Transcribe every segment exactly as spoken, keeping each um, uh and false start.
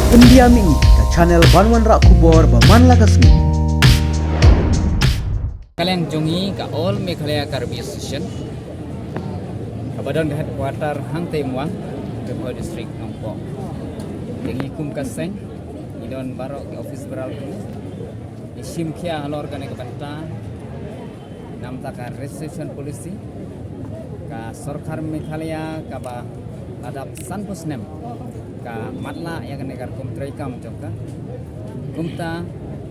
Pyndiam ïa ngi ka channel ban wanrah khubor ba man la ka sngi. Ka liang jong ngi ka All Meghalaya Karbi Association, kaba don ka headquarter hangtei Umwang, Ri Bhoi District, Nongpoh. Te ngi kum ka seng ngi don baroh ki office bearer, ngi shim khia halor kane ka bynta namta ka reservation policy ka sorkar Meghalaya kaba la dap sanphew snem ka matlah ïa kane ka rukom treikam jong ka. Kumta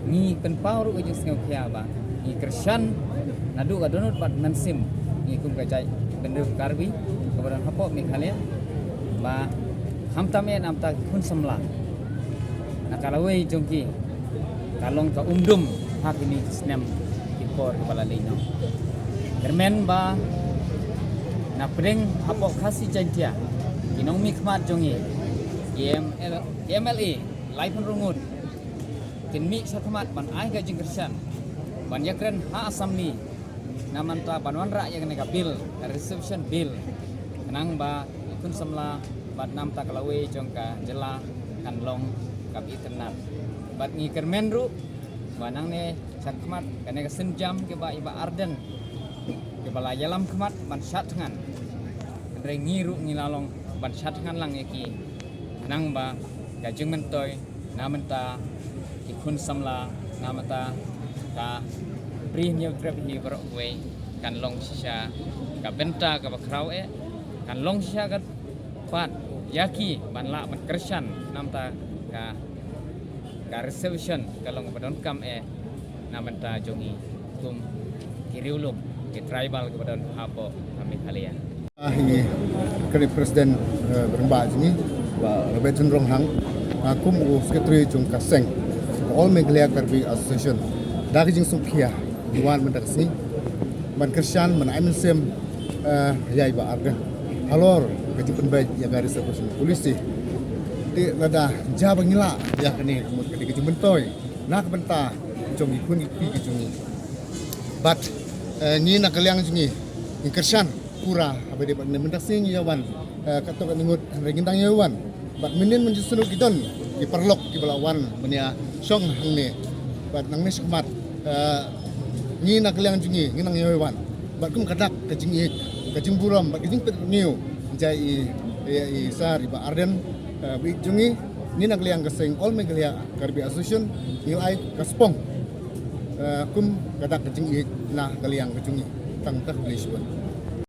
ngi pynpaw ruh ka jingsngewkhia ba ngi kyrshan naduh ka dohnud bad mynsiem ngi kum ka jaitbynriew Karbi kaba don hapoh Meghalaya ba khamtam eh namta ki khun samla na ka lawei jong ki ka long ka umdum ha kine ki snem ki por kiba la leit noh. Kyrmen ba na pdeng hapoh Khasi Jaiñtia ki nongmihkhmat jong ngi, ki M L, ki M L A laiphew hynriew ngut kin mih shakhmat ban ai ka jingkyrshan ban ïakren ha Assembly na mynta ban wanrah ïa kane ka bill, ka reservation bill, khnang ba ki khun samla bad namta ka lawei jong ka jylla kan long kaba itynnad. Bad ngi kyrmen ruh ba nangne shakhmat kane ka sienjam kaba i Bah Ardent kiba la ïalam khmat ban shad thngan, hynrei ngi ruh ngi la long ban shad thngan lang ïa ki, khnang ba ka jingmyntoi na mynta ki khun samla, na mynta ka Ri Hynñiewtrep hi baroh kawei kan long shisha ka bynta kaba khraw eh, kan long shisha ka pat ïa ki ban lah ban kyrshan namta ka, ka reservation ka long kaba donkam eh na bynta jong ngi kum ki riewlum, ki tribal kiba don hapoh Meghalaya. Ah, ngi kane president, eh, rangbah jong ngi, Bah Robert Chynrong Hang, ah, kum u secretary jong ka seng All Meghalaya Karbi Association. Da ka jingsngewkhia ngi wan mynta ka sngi ban kyrshan, ban ai mynsiem, eh, ïa i Bah Ardent halor ka jingpynbeit ïa ka reservation policy. Te lada jia ba ngi lah ïa kane ka mut ka dei ka jingmyntoi na ka bynta jong ki khun ki kti ki jong ngi. Bad, eh, ngi na ka liang jong ngi ngi kyrshan pura haba dei bad mynta ka sngi ngi ïa wan, eh, katto katne ngut hynrei ngin dang ïa wan. Bad mynnin mynjur shuh ki don ki paralok kiba la wan ban ïa shong hangne. Bad nangne shakhmat, eh, ngi na ka liang jong ngi ngi nang ïa wan. Bad kum ka dak ka jingïeit, ka jingburom bad ka jingpeit rngiew jong i, i, i Sir Bah Ardent, eh, ba ïeit jong ngi, ngi na ka liang ka seng All Meghalaya Karbi Association ngi ai ka spong, eh, kum ka dak ka jingïeit na ka liang ka jong ngi. Tang katto, khublei shibun.